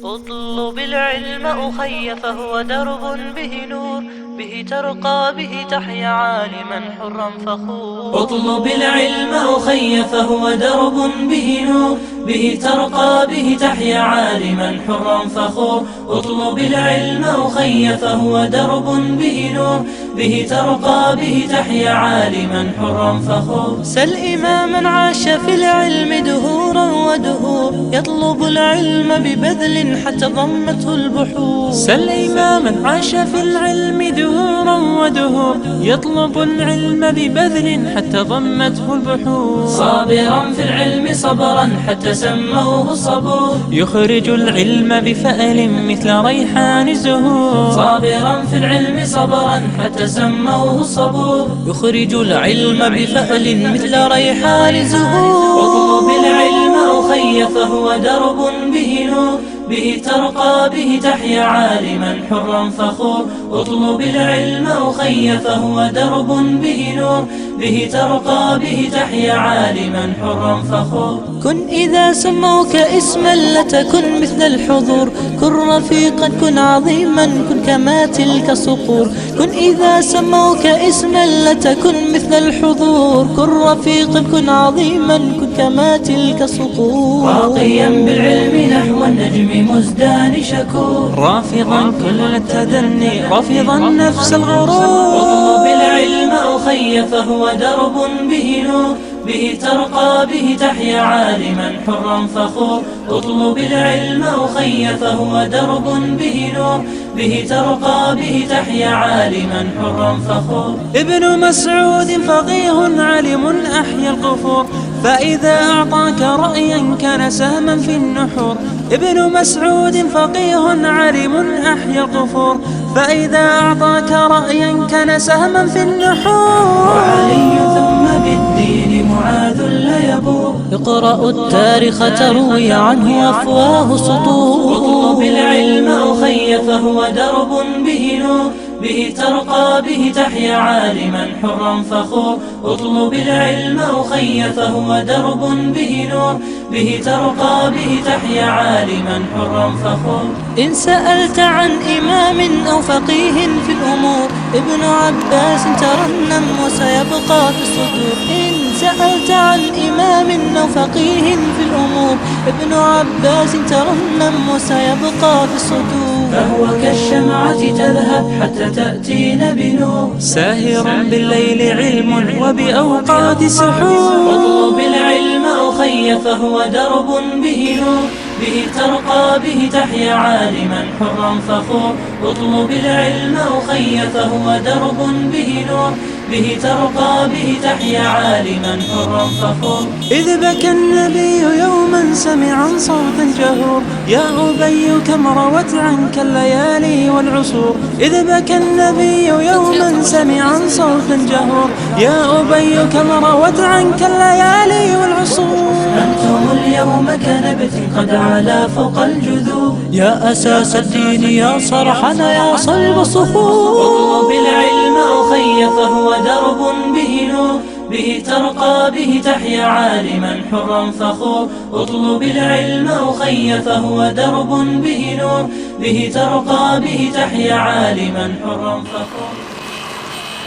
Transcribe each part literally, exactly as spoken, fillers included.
اطلب العلم أخي فهو درب به نور، به ترقى به تحيا عالما حرا فخور. اطلب العلم أخي فهو درب به نور، به ترقى به تحيا عالما حرا فخور. اطلب العلم أخي فهو درب به نور، به ترقى به تحيا عالما حرا فخور. سل إماما عاش في العلم دهورا ودهور، يطلب العلم ببذل حتى ضمته البحور. سل إماما عاش في العلم دهورا ودهور، يطلب العلم ببذل حتى ضمته البحور. صابرا في العلم صبرا حتى سموه الصبور. يخرج العلم بفأل مثل ريحان الزهور. صابرا في العلم صبرا حتى سموه الصبور. يخرج العلم بفأل مثل ريحان الزهور. اطلب العلم أخي فهو درب به نور، به ترقى به تحيا عالما حرا فخور. اطلب العلم أخي فهو درب به نور، به ترقى به تحيا عالما حرا فخور. كن إذا سموك اسما لتكن مثل الحضور، كن رفيقا كن عظيما كن كما تلك الصقور. كن إذا سموك اسما لتكن مثل الحضور، كن رفيقا كن عظيما كن كما تلك الصقور. راقيا بالعلم نحو النجم مزدان شكور. رافضا كل التدني، رافضا نفس الغرور. اطلب العلم أخي فهو درب به نور، به ترقى به تحيا عالما حرا فخور. اطلب العلم أخي فهو درب به نور، به ترقى به تحيا عالما حرا فخور. ابن مسعود فقيه عالم أحيا القفور، فإذا أعطاك رأيا كان سهما في النحور. ابن مسعود فقيه عالم أحيا القفور، فإذا أعطاك رأيا كان سهما في النحور. وعلي ثم بالدين معاذ ليبور. اقرأوا التاريخ تروي عنه أفواه سطور. اطلب العلم أخي فهو درب به نور، به ترقى به تحيا عالما حرا فخور. اطلب العلم أخي فهو درب به نور، به ترقى به تحيا عالما حرا فخور. إن سألت عن إمام أو فقيه في الأمور، ابن عباس ترنم وسيبقى في الصدور. إن سألت عن إمام أو فقيه في الأمور، ابن عباس ترنم وسيبقى في الصدور. فهو كالشمعة تذهب حتى تأتينا بنور. ساهرا بالليل علم وبأوقات سحور. اطلب العلم أخي فهو درب به نور، به ترقى به تحيا عالما حرا فخور. اطلب العلم أخي فهو درب به نور، به ترقى به تحيا عالما حرا فخور. إذ بكى النبي يوما سمعا صوتا جهور، يا أبي كم روت عنك الليالي والعصور. إذ بكى النبي يوما سمعا صوتا جهور، يا أبي كم روت عنك الليالي والعصور. أنتم اليوم كنبت قد علا فوق الجذور. يا أساس الدين، يا صرحنا، يا صلب الصخور. اطلب العلم أخي فهو درب به نور، به ترقى به تحيا عالما حرا فخور. اطلب العلم أخي فهو درب به نور، به ترقى به تحيا عالما حرا فخور.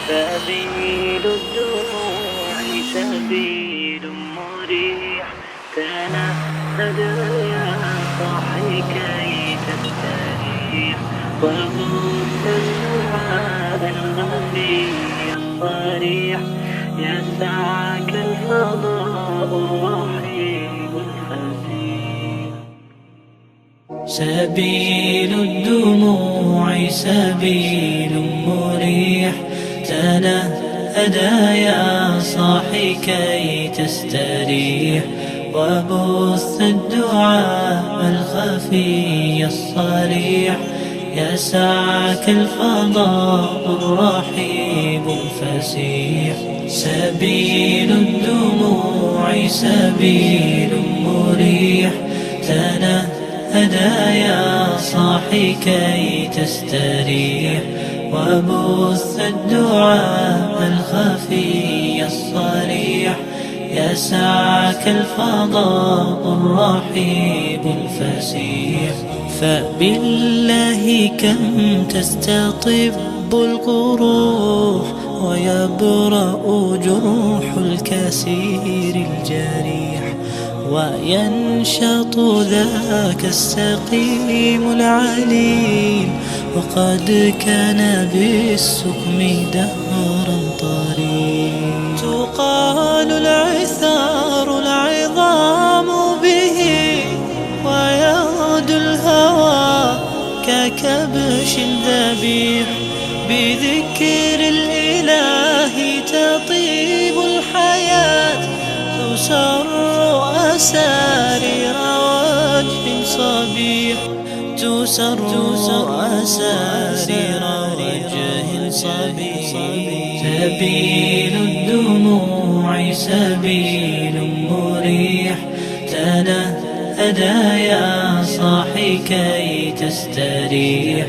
سبيل الدموع سبيل مريح، تنهد يا صاحي كي تستريح، وبث الدعاء الخفي الصريح، يسعك الفضاء الرحيب الفسيح. سبيل الدموع سبيل مريح، تنهد يا صاحي كي تستريح، وبث الدعاء الخفي الصريح، يسعك الفضاء الرحيب الفسيح. سبيل الدموع سبيل مريح، تنهد يا صاحي كي تستريح، وبث الدعاء الخفي الصريح، يسعك الفضاء الرحيب الفسيح، فبالله كم تستطب القروح، ويبرأ جرح الكسير الجريح، وينشط ذاك السقيم العليل، وقد كان بالسقم دهرا طريح. تقال العثار العظام به، ويغدو الهوى ككبش ذبيح. بذكر الإله تطيب الحياة، تسر أسارير وجه صبيح، تسر أسارير وجه صبيح. سبيل الدموع سبيل مريح، تنهدى يا صاحي كي تستريح،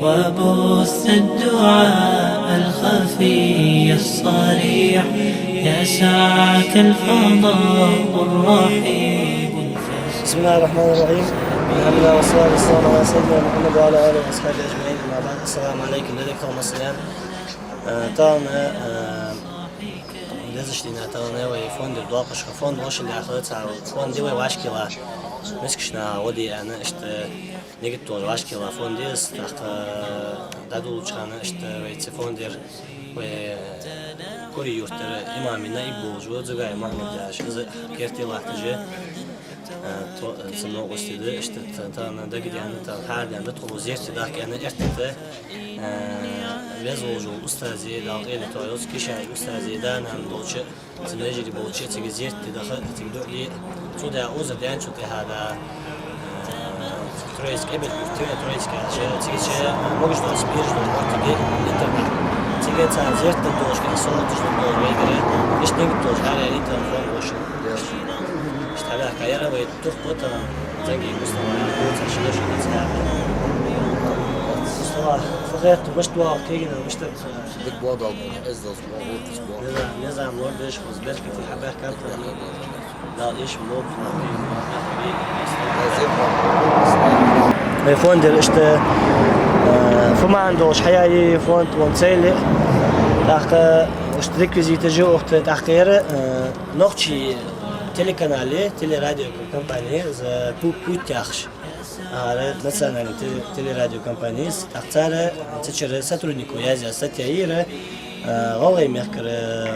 وبث الدعاء الخفي الصريح، يسعك الفضاء الرحيب الفسيح. بسم الله الرحمن الرحيم. الحمد لله والصلاة والسلام على سيدنا محمد وعلى آله وأصحابه أجمعين. أما بعد. السلام عليكم. Деррига хьалха массанена. Э, тахан, э, дезаш дийнахьа тахан вай фондера доакъашхой, фонд вошал яхар цар фонд я вай вӀашкаелла. Мискача наха гӀо де аьнна, иштта нигат долаш вӀашкаелла фонд я из, тӀаккха, э, дӀадолалуча хана иштта вай цу фондера вай, э, Кури-Юртара имам наиб волаш ва Дзугаев Мухьмад яхаш, из керте латташ я. Э, то, э, цун новкъостий да, иштта та-, тахан дагадеана, тахан хьаарадаьнна да тхо зерате дахка аьнна эртта тӀа. Э, веза волаш вола устази, Дала къайле тоъал йойла, кхыча устази, да-нана долча, цу межиде болча, цига зерате даха, цига дуӀа де, цу да оза даьнначул тӀехьагӀа да, э, Троицк, Эбел-Юрт, Троицк яхача, цига чу, э, могаш доацаш, бераш доацаш, моттиг я интернат. Цига царна зерате долаш, кхы а совгӀаташ долаш вайгара, иштта нигат долаш, хӀара интернат фонд вошал. Иштта хьабаьхка яр вай турпота, Занги Мустафа, Мустафа, фу хетт, мишта ва кегина, мишта? Дика ба, Дала мукъ лой, эздел ба, гӀулакхаш ба. Низам, низам лорадеш, хоза беркате хьабаьхка. Дала эшам лолда. Вай фондера иштта, э, фу маӀан долаш хьаяьй фонд, вон цели. ТӀаккха иштта реквизиташ я укх тӀа, тӀаккха яр, э, нохчий телеканал я, телерадиокомпани, из Пу-, Путь яхаш. ХӀара национальни те-, телерадиокомпани я из, тӀаккха цар, цу чура сотрудников язъяь статья я ер, э, ГӀалгӀай мехкара, э,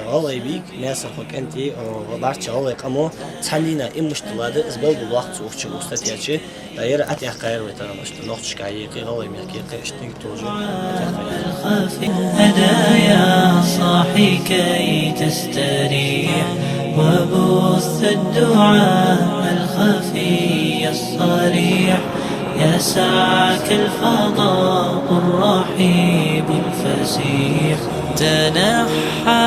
ГӀалгӀай вийга, Наьсархо кӀантий, о, барча гӀалгӀай къамо цхьан дийнахьа иман мишта лоархӀ да, из белгалдоаккх цу укх чу, укх статья чу. ТӀаккха ер а тӀаккха яр вай тахан, иштта нохчашка а екъа, гӀалгӀай мехка екъа, иштта нигат долаш а тӀаккха яр. الخفي، هدى يا صاحي كي تستريح، وبث الدعاء الخفي الصريح، يسعك الفضاء الرحيب الفسيح. تنحى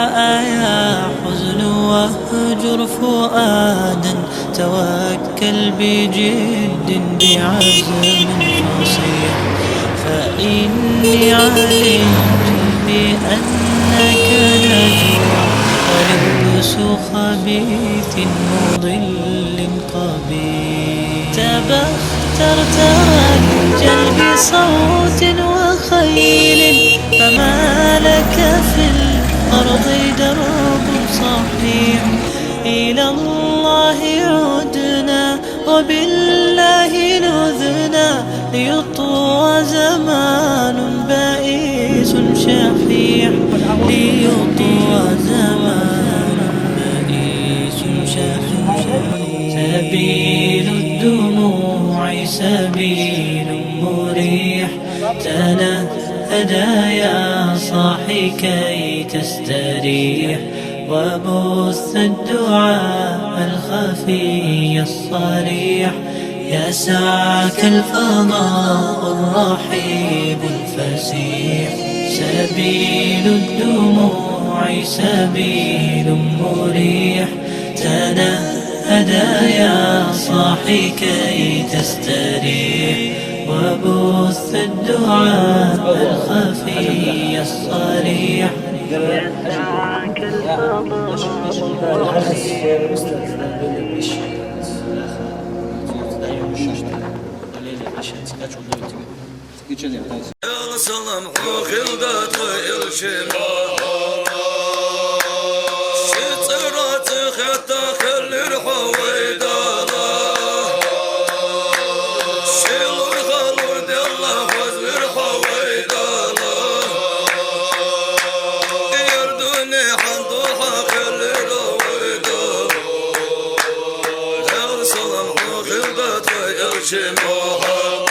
يا حزن واهجر فؤادا، توكل بجد بعزم فصيح، فإني علمت بأنك نجوى ولبس خبيث مضل قبيح. تبختر ترجل بصوت وخيل، فما لك في الأرض درب صحيح. إلى الله عدنا وبالله لذنا، ليطوى زمان بائس شحيح، ليطوى زمان بائس شحيح. سبيل الدموع سبيل مريح، تنهدى يا صاحي كي تستريح، وبث الدعاء الخفي الصريح، يسعك الفضاء الرحيب الفسيح. سبيل الدموع سبيل مريح، تنهدى يا صاحي كي تستريح، وبث الدعاء الخفي الصريح. Салам хьона хилда тха Элча Мухьаммад. Ший цӀерах цӀи хетта хилар хьо вай Дала. Ший лургӀа лораделла хоза вир хьо вай Дала. Ер дунен духьа хилар вай Дала. Даьла салам хьона хилда тха Элча Мухьаммад.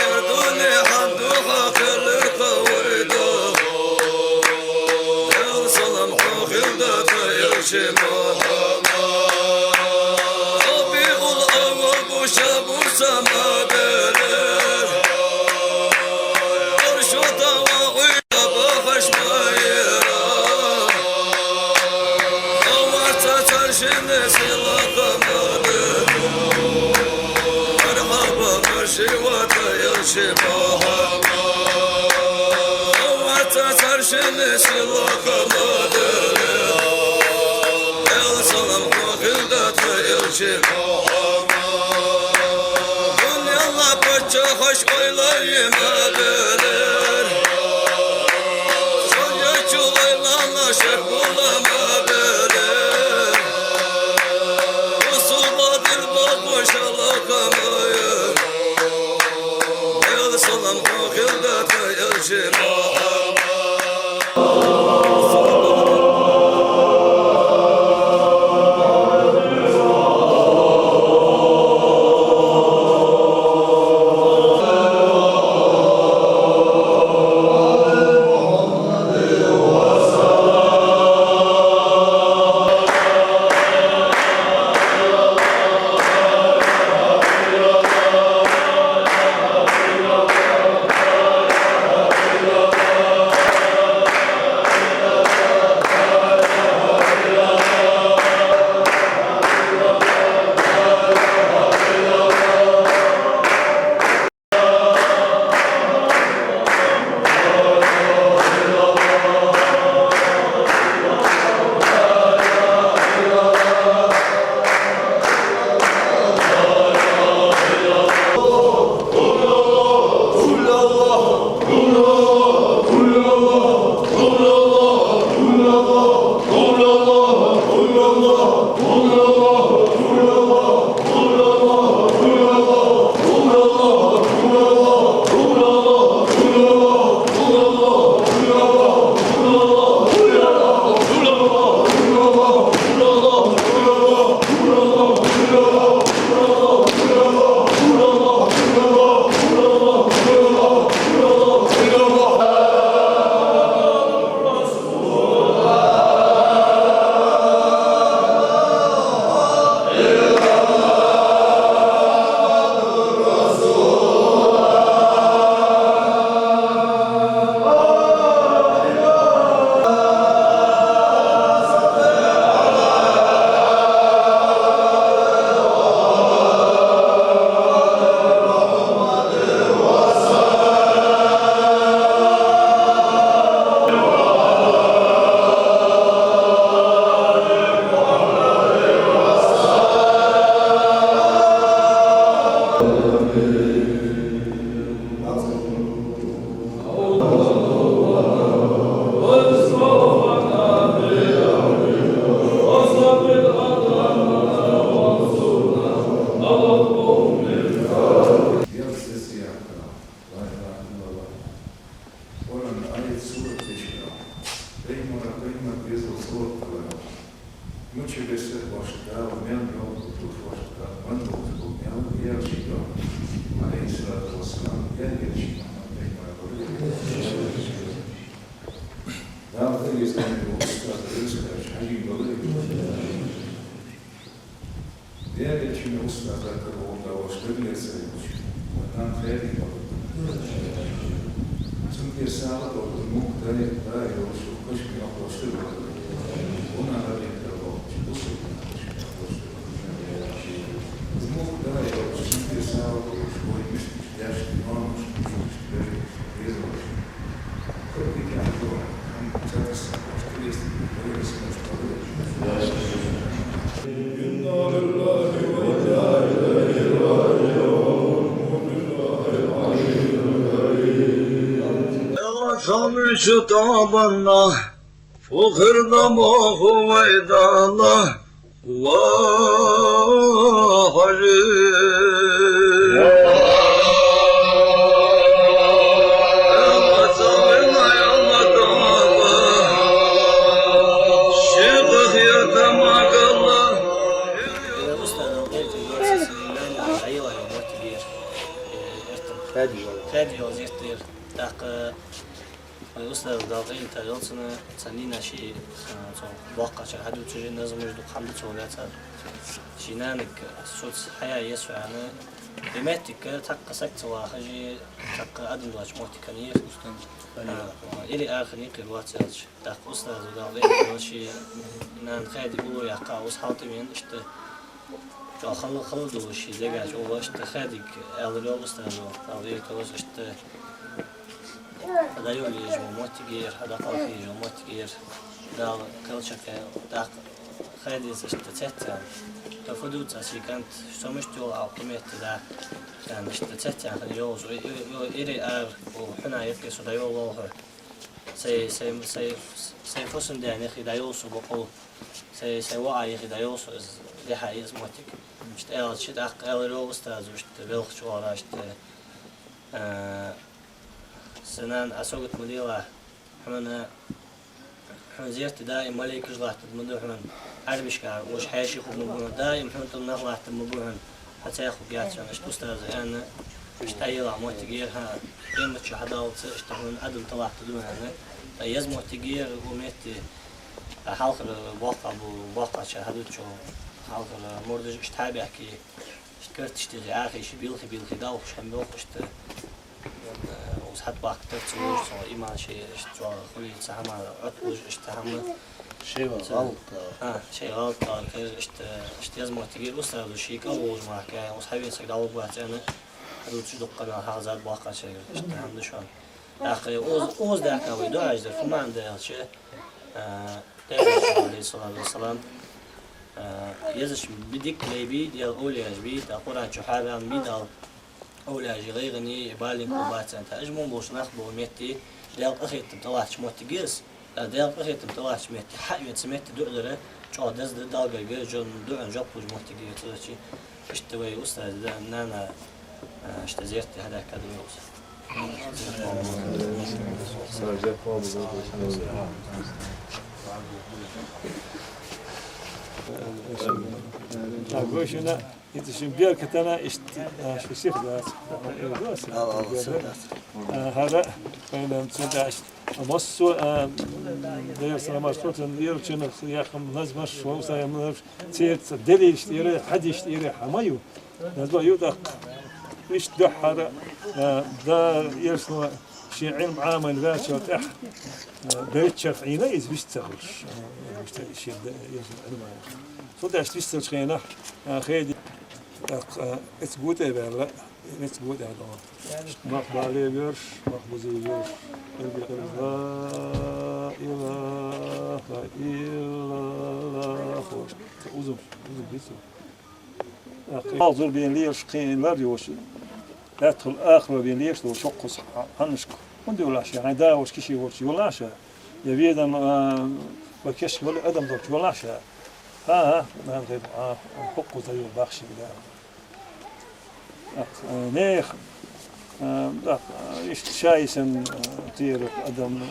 Ер дунен духьа хилар хьо вай Дала. Даьла салам хьона хилда тха Элча Мухьаммад. Рабиул-аввал бу, ша бу сама берар. Аршо тӀа ва хьуй бахаш ма яра. Хьо вац цар шин сийлахь ма дара. Мархьаба, марший ва тха Элча Мухьаммад. Хьо вац цар шин сийлахь ма дара. Даьла салам хьона хилда тха Элча Мухьаммад. Дунен паччахьаш ойла е ма берар. Со ечул ойлана шек бола ма берар. Расул бадил бакъо шалахама яр. Даьла салам хьона хилда тха Элча Мухьаммад. Къуръан аят, сурат дешар. Пайхамара, пайхамара безал салот далар. Мича беса вошта Дала, мел йолча туш вошта Дала, ван долча мел ял ши Дала. Ӏалайхи ссалату вассалам, ял ял ши Мухьаммад пайхамар вар. Дала хилийтар устаз Ӏийса Хьажий валар. Даьла Элчан устаза караволда ваш дагар ца йолча, ватан хайри бакъ. Цунга сагӀа долда мукъ дай, дай йолча кашни ахлошта валар. Вона гӀадин караволча бусалба кашни ахлошта валар. Мукъ дай йолча, цунга сагӀа долча вай мискача даьшта, ноаношта, мискача даьшта, безалашта. Кабики ахло, хам цатас, баш тилеста Хьамсара тӀабанна фухар да мо хӀу вай Дала, Аллахь Хьажи. Хадий йола. Хадий йола зерттар. ТӀаккха вай устаза, Дала къинтӀера йойла цун, цун нана ший, а, цу боккхача хьадувцаш, назмаш дукха хӀама да цо лаьцар. Ший нанага соц хьаяь еза со аьнна, ер моттиг тӀаккха саг ца вахаш, тӀаккха адам доацача моттиг хиннай. А, или арахьа никъ йир вац аьлча. ТӀаккха устаза, Дала къинтӀера йойла, ший нана Хадий уллув яьккха, ус хьалтӀавена, иштта чӀоагӀа хала, хала долаш ший дега чу, укхаза иштта Хадийга аьлар йоах устазо, Дала къинтӀера йойла, иштта хьа дӀайолаеш йола моттиг я ер, хьа дӀакхалхаеш йола моттиг я ер, Дала кхелча кхел. ТӀаккха Хадийс иштта цецдаьнна: «Тхо фу дувц, са кӀант, со мишта йола Ӏа укх метте да?» — аьнна, иштта цецдаьнна хиннай йоах из. Ой, ой, ой, ире ара, о, хьунагӀа юкъе со дӀайолалу хьо. Сай, сай, сай, сай фусам-даьна юхе дӀайолалу со бокъонца. Сай, сай воӀа юхе дӀайолалу со из, дехьа из моттиг. Иштта аьлча, тӀаккха аьлар йоах устазо, иштта велхача оагӀорахьа, иштта, а, са нана, Ӏа сагота ма делахь, хьона, хьона зерате даим малейкаш латтаргда ма дий хьона, Ӏарбашка уж хьаьший хургда ма бий хьона, даим хьона тӀом нах латтаргда ма бий хьона, хьо цхьа хургьяц хьона, иштта устаза аьнна, иштта дӀаелла моттиг я ер, хӀа, къематди хьадаллалца, иштта хьона адам тӀалаттаргда хьона аьнна, ткъа еза моттиг я ер укх метте, а, хьалхара боккхагӀбола, боккхача хьадувцачо, хьалхара мурдаш иштта хьабаьхкий, иштта карташ тӀехьа Ӏохайша, белхий-белхий дӀаухаш хиннаб йоах, иштта, э, укхаза хьатӀабахка тара ца луш, цо иман ший, иштта чӀоагӀа хулий, цхьа хӀама Ӏотталуш, иштта хӀама. Шоай гӀалат. А, шоай гӀалат, гӀалат, иштта, иштта еза моттиг я ер, устазо ший кӀал волаш мара, укхаза хьавена саг дӀавугаргвац аьнна, хьадувцаш дукха къамаьл хьахезад боккхачарга, иштта хӀама да шоана. ТӀаккха укхаза, укхаза даьхка вай дуӀаш дар фу маӀан да аьлча, а, Пайхамара, Ӏалайхи ссалату вассалам, а, езача бе дика лай бий, Даьла овлияаш бий, тӀаккха Къуръан чу хьабаьнна бий Дала, овлияаши гӀайгӀанеи баленга хургбац аьнна. ТӀаккха уж мо болча нах бола метте, Даьла къахетам тӀалаттача моттиг я из. ТӀаккха Даьла къахетам тӀалаттача метте хьавена, цу метте дуӀа дар чӀоагӀа деза да, Далла гарга жо-, дуӀан жоп луш моттиг я из, цудухьа иштта вай устаза да, нана, а, иштта зерате хьадаьхкад вай укхаза. Так, гой шоана, из шун беркатана иштта, а, шу сих дац. Ала, ала, сих дац. А, хӀара, пайнам цун дац. А, массо, а, дер сама шо цун дер чунах яхам назмаш, шо саям назмаш, церца делилаш тӀера, хьадисаш тӀера хӀама ю. Назма ю тӀаккха. Иштта духхьара, а, да, ерсо ший Ӏилма Ӏамайна ваьчул тӀехьа, а, берчча Ӏийна из вист ца хулаш. А, вист ший да, ерсо Ӏилма. Цул тӀехьа вист ца хулаш хенахь, а, хеди, тӀаккха, а, эц гуте ваьлла, эц гуте ваьлла. Мах бале верш, мах бузе верш. Ла илаха иллаллахӀ. Узум, узум бицу. Ахи, алзур бен леш кхин лар йош. Лаьттахула ахло бен леш дош хӀокхуза хьаннашка. ХӀунда йолаш я? Хьайн да вош киши вош йолаш я? Я ведам, а, ва кеш йола адам долча йолаш я? ХӀа, хӀа, нан гӀеб, а, хӀокхуза йол бахши да. Ах, а, нех, а, ах, а, иштта шайсан, а, тера адам,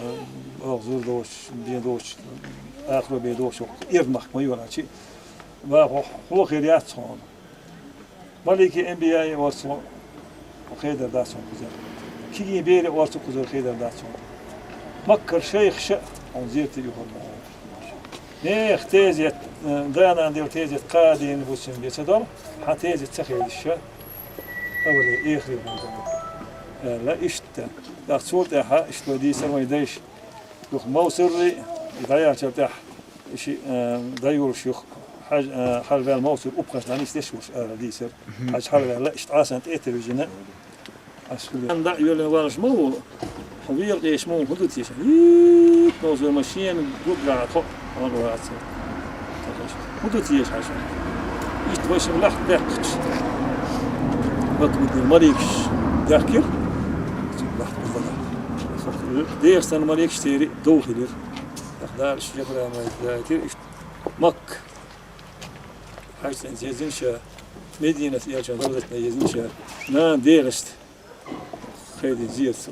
а, алзур дош, бен дош, ахло бен дош, ирмах ма йолаш. Ва хо-, хо хир яц хьона. Малики анбияи орцо хедар дац хьона кхузара. Кигий бери орцо кхузара хедар дац хьона. Маккара шайхаша хьона зерате юхар ма хьона. Нех тезет, э, да-нана дила тезет кхадийна бусин бе ца дола, хьа тезет ца хедиша, авале, эхаре буза. Э, ла иштта. ТӀаккха цул тӀехьа иштта дийцар вай дайша. Юха Мовсарри, дӀаяьлчул тӀехьа, ши, э, дӀайолаш юха, хьаж-, э, хьажа ваьлла Мовсар упхаш дӀанийсдеш волаш ара дийцар. Мгм. Хьажа хьалваьлла, иштта Ӏасан тӀетар вижина. Ас хули. Ан дӀа йолен валаш ма ву, хьо вера къеш ма ву, хӀу ду тиша? Йип, Мовсар ма шена гугра хьо. Ван вац. Худо тиеш хьажа. Иштта вай шин лахта баьккхача, Макка-Мадинан малейкаш даьхкар. Лахта баьккхар. ДегӀастанан малейкаш церан дов хилар. Дала ший Жабраил малейк даьхкар. Иштта Макка хьажцӀенца езийна ша, Мадинат элчан равзатна езийна ша, нана дегӀашта хайди зерат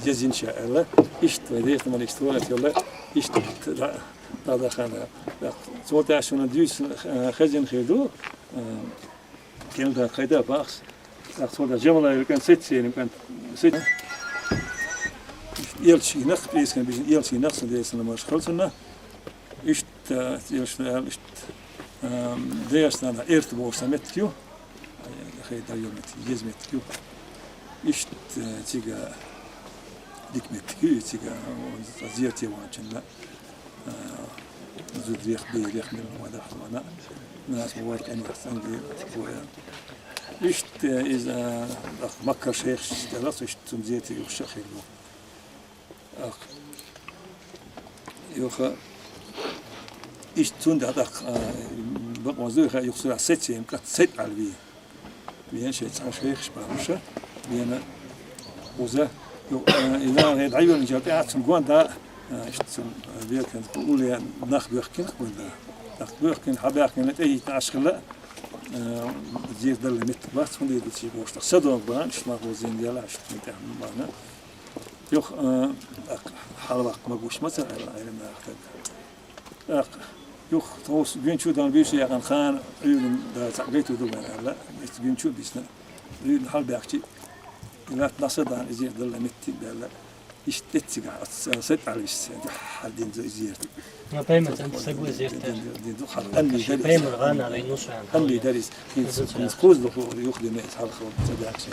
езийна ша аьлла, иштта вай дегӀастанан малейкаш тӀа ваьнна йола, иштта дӀа-, дӀа-, дӀа хана. Цул тӀехьа шуна дийца, э, хезна хир ду, э, кемда кхайда бахс. ТӀаккха цул тӀехьа Жамалаев кӀант Сет, Сеним кӀант Сет. Элчий нах, пӀелгаш бижа элчий нах, са десана маш халцана. Иштта, э, элчано аьлар, иштта, э, дегӀастанахьа Эрта бохаш цхьа моттиг я. Хай дӀайола моттиг, еза моттиг я. Иштта, э, цига дика моттиг я, цига, э, зерате ваьнначунна, э, зуда рех, бе рех, мел ма дахьа вана. Нах ма вар къен вахсан де, воя. Иштта, э, из, э, ах, Макка шайхаш тӀера, иштта цун зерате юха ша хир ду. Ах. Юха, иштта цунда тӀаккха, а, бакъонза юха, юха цура Сет, Сеним кӀант Сет аьлар вий. Вена шоай цхьа шайхаш бахуша, вена уза, ю-, а, из нах хӀе дӀайоалача тӀехьа цун гонда, а, иштта цун, а, беркан улле нах боьхкина гонда. ТӀаккха боьхкина, хьабаьхкина, тӀехьа Ӏаш хилла, а, зерат дала моттиг бац, хӀунда дийцача бохаш, тӀаккха са догӀа бан, иштта ма хозен дела, иштта тӀехьа бана. Юха, а, тӀаккха хьалваккха магаш ма ца хилла, Ӏилман нах тӀаккха. ТӀаккха юха тховса гуьнчу дан бийша яьккхача хана Ӏуйран да цхьа гайта ду вайна аьлла, иштта гуьнчу а бийсна. Ӏуйран хьалбаьхкача, латта нах са дан из зерат дала моттиг баьлла. Иштта тӀе цига, а, Сет аьлар виса, хьал дин зо из зерат. Ма пайхамар цӀенца саг ва из зерат. Дин, дин, дин, ду хьал, анни дарис. Пайхамар гӀана, алейхи ссалам. Анни дарис. Из, из кхуза духу, юха дина из хьалха, ца баьхкача,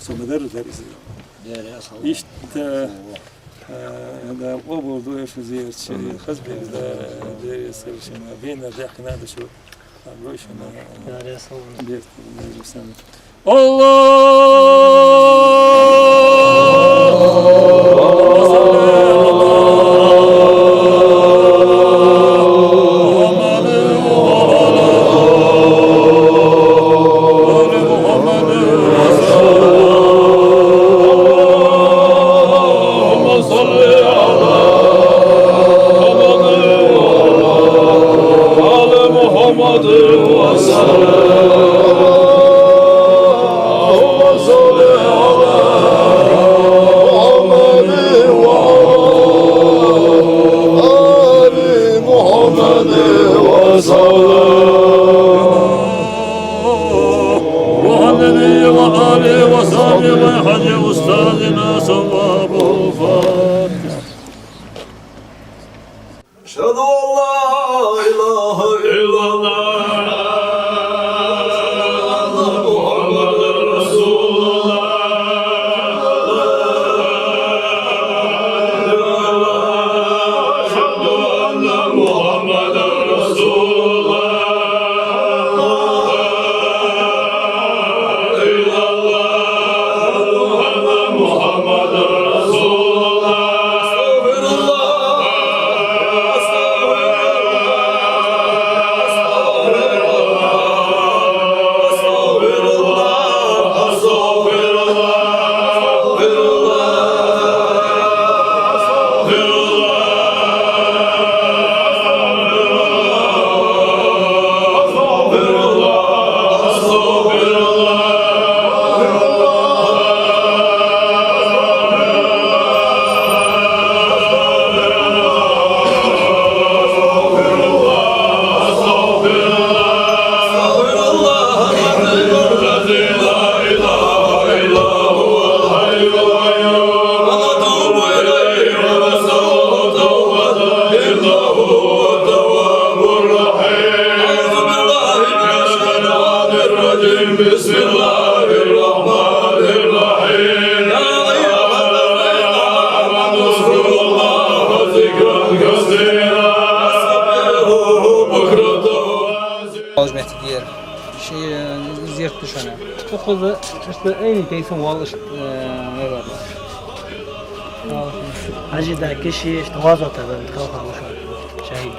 со ма дарра дарис. Иштта, э, да, къоабал дойла шун зерат, хазбе да, дерригаш шоана, бена дехкина да шу, дойла шоана. Берт, берт, берт. الله. اللهم صل على محمد وعلى آل محمد وسلم. اللهم صل على محمد وعلى آل محمد وسلم. وعلى آله وصحبه وحد أستاذنا ثواب الفاتحة. أشهد أن لا إله إلا الله. أشهد أن محمدا رسول الله. أشهد أن محمدا رسول الله. إلا الله، أشهد أن محمدا رسول الله. أستغفر الله، أستغفر الله، أستغفر الله، أستغفر الله، أستغفر الله. بسم الله الرحمن الرحيم. يا أيها الذين آمنوا اذكروا الله ذكرا كثيرا. وسبحوه بكرة وأصيلا. Алжмети дер. Ши, э, зерат ду шоана. Укхаза, ишта айни тайсан вал ишта, э, наверно. Хьажи да киши ишта гӀазота бен калхан ду шоана. Шахид.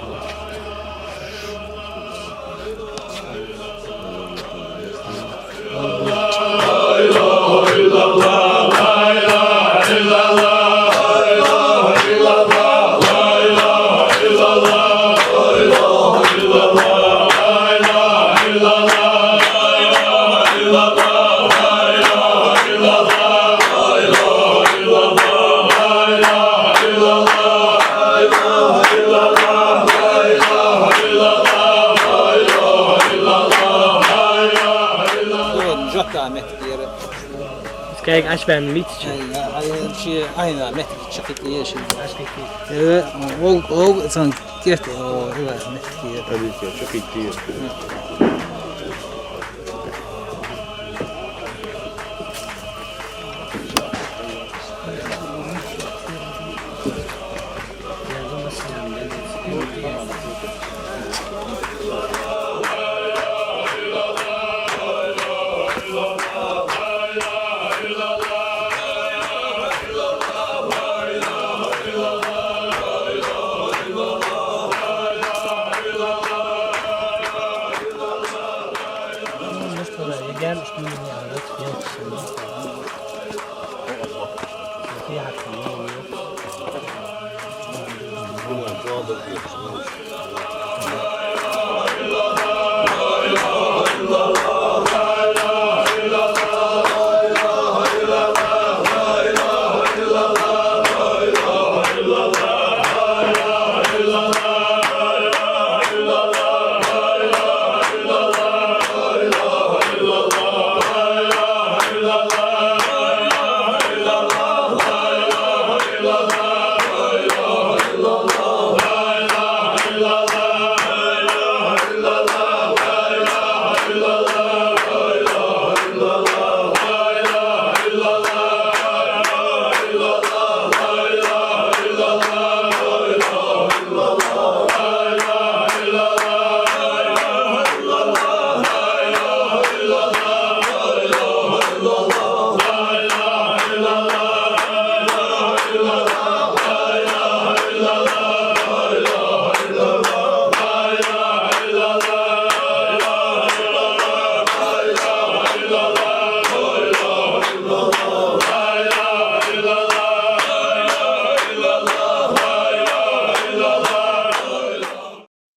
Кхайга Ӏаш баьнна мичча? Ай, я, ай, ши айна меттиг чакхийтта еш. Ӏаш кхийтта. Э, ол, ол, цан керт, о, ила меттиг. Абике, чакхийтта еш.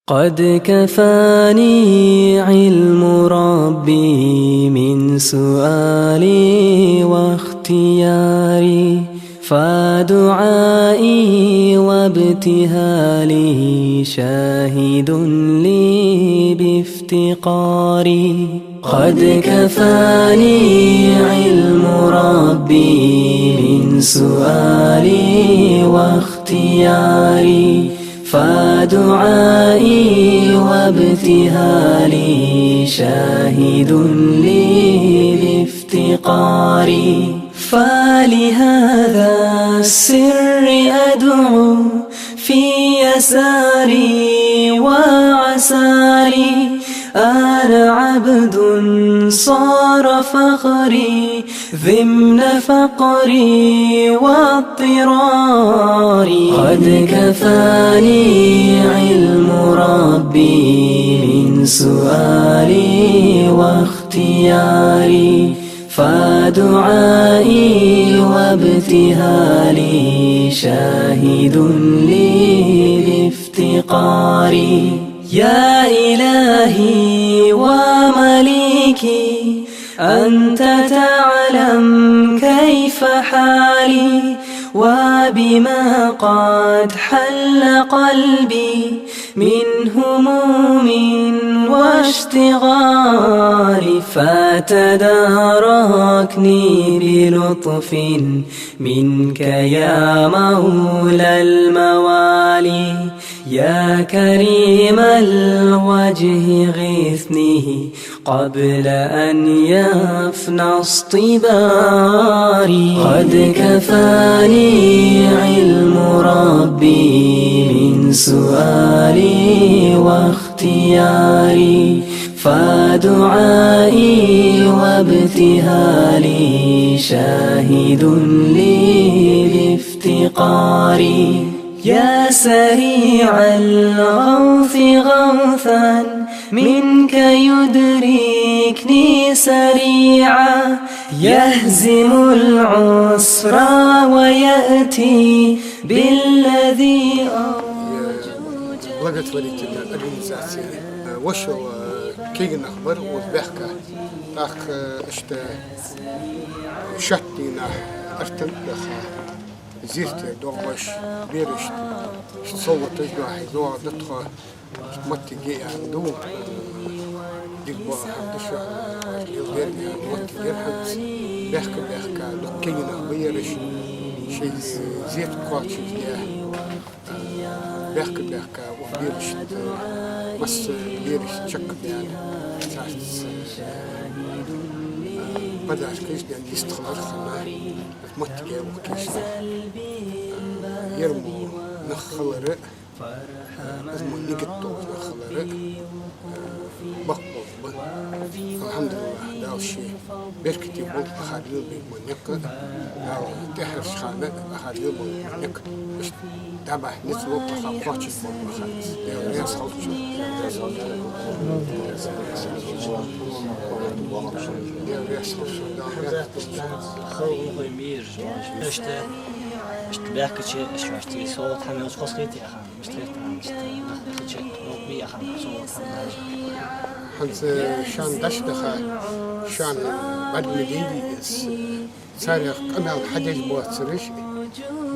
قد كفاني علم ربي من سؤالي واختياري، فدعائي وابتهالي شاهد لي بافتقاري. قد كفاني علم ربي من سؤالي واختياري، فدعائي وابتهالي شاهد لي بافتقاري. فلهذا السر أدعو في يساري وعساري، أنا عبد صار فخري ضمن فقري واضطراري. قد كفاني علم ربي من سؤالي واختياري، فدعائي وابتهالي شاهد لي بافتقاري. يا إلهي ومليكي، أنت تعلم كيف حالي، وبما قد حل قلبي من هموم واشتغال، فتداركني بلطف منك يا مولى الموالي. يا كريم الوجه غثني قبل أن يفنى اصطباري. قد كفاني علم ربي من سؤالي واختياري، فدعائي وابتهالي شاهد لي بافتقاري. يا سريع الغوث غوثا منك يدركني سريعا، يهزم العسرى ويأتي بالذي أرجو. Благотворительная организация, э, вошел, э, кегинах бар узбяхка. Так, э, что, шаттина, артын даха. Зерате доагӀаш берашта совгӀаташ дохьи доагӀа да тхо, моттиге а ду. Дика бола хӀама да шоана, лел деррига моттиге а хӀанз баьхка-баьхка дукха кагий нах ба ераш, шоай зерат кхоачашде. Баьхка-баьхка укх берашта, масса берашта чакхбаьнна, царца, э, подаркаш денна, йистхилар хинна, моттиге укх кийча. Ер мо нах хилар, из мо нигат дола нах хилар, э, бакъ болх ба. АлхьамдулиллахӀ, Дала ший беркате болх бахьа лелабе мо никъ, Дала тӀехьарча хана бахьа лелабе мо никъ. Иштта дӀабахьа низ ло бахьа, кхоачаш болх бахьа низ. Даьла раьза хилва шоана. Даьла раьза хилва шоана. Даьла раьза хилва шоана. Халкъ мухой мир, иштта, иштта баьхкача, иштта шоашта совгӀат хӀама йолча хозахийта яхаш. ХӀанз шоана дӀачудаха, шоана бӀарг ма дий из, царех къамаьл хьадеш боацараш,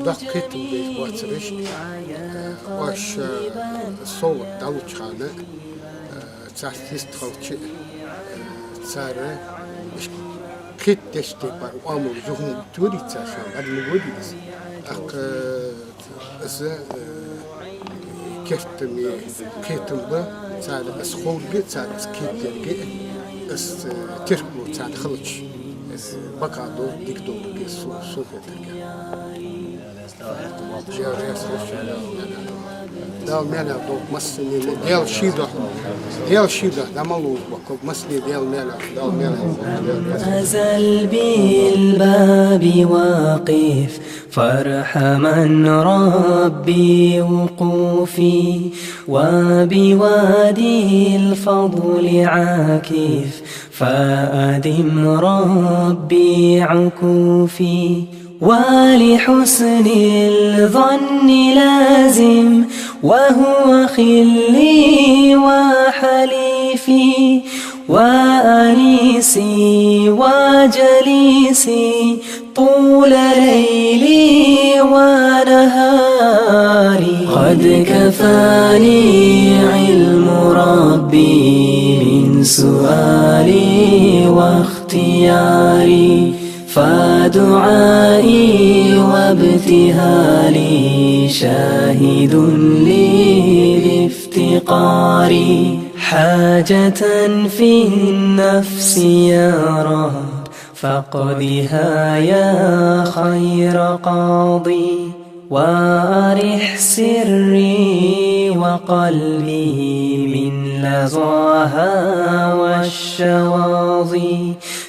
доккха кхетам беш боацараш, оаш, э, совгӀат дӀалуча хана, э, царца йистхилча, э, цар иштта кхетадеш тайпара оамал юханна торийтар, шоана бӀарг ма дий из. ТӀаккха, э, Из, э, керттера кхетам ба, цар из ховрг а, цар из кхетаерг а, из, э, теркал царна хилча, э, бакъ да, дика да, сона хетаргахьа. Даьла раьза хилва шоана. Дала маьлах долда массане, Даьла ший духьа, Даьла ший духьа, дӀа ма ловза боккхалба массане, Даьла маьлах, Дала маьлах долда. أزل بالباب واقف، فارحما ربي وقوفي، وبوادي الفضل عاكف، فأدم ربي عكوفي، ولحسن الظن لازم، وهو خلي وحليفي، وأنيسي وجليسي، طول ليلي ونهاري. قد كفاني علم ربي من سؤالي واختياري، فدعائي وابتهالي شاهد لي بافتقاري. حاجة في النفس يا رب، فاقضها يا خير قاضي، وأرح سري وقلبي من لظاها والشواظي،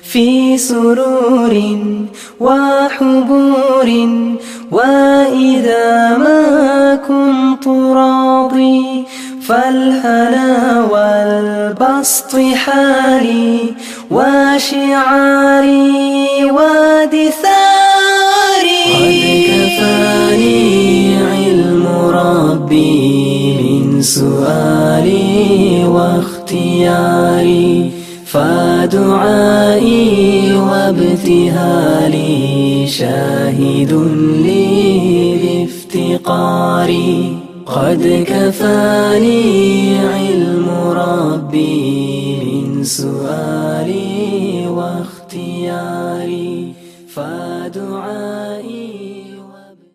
في سرور وحبور، وإذا ما كنت راضي، فالهنا والبسط حالي، وشعاري ودثاري. قد كفاني علم ربي من سؤالي واختياري، فدعائي وابتهالي شاهد لي بافتقاري. قد كفاني علم ربي من سؤالي واختياري، فدعائي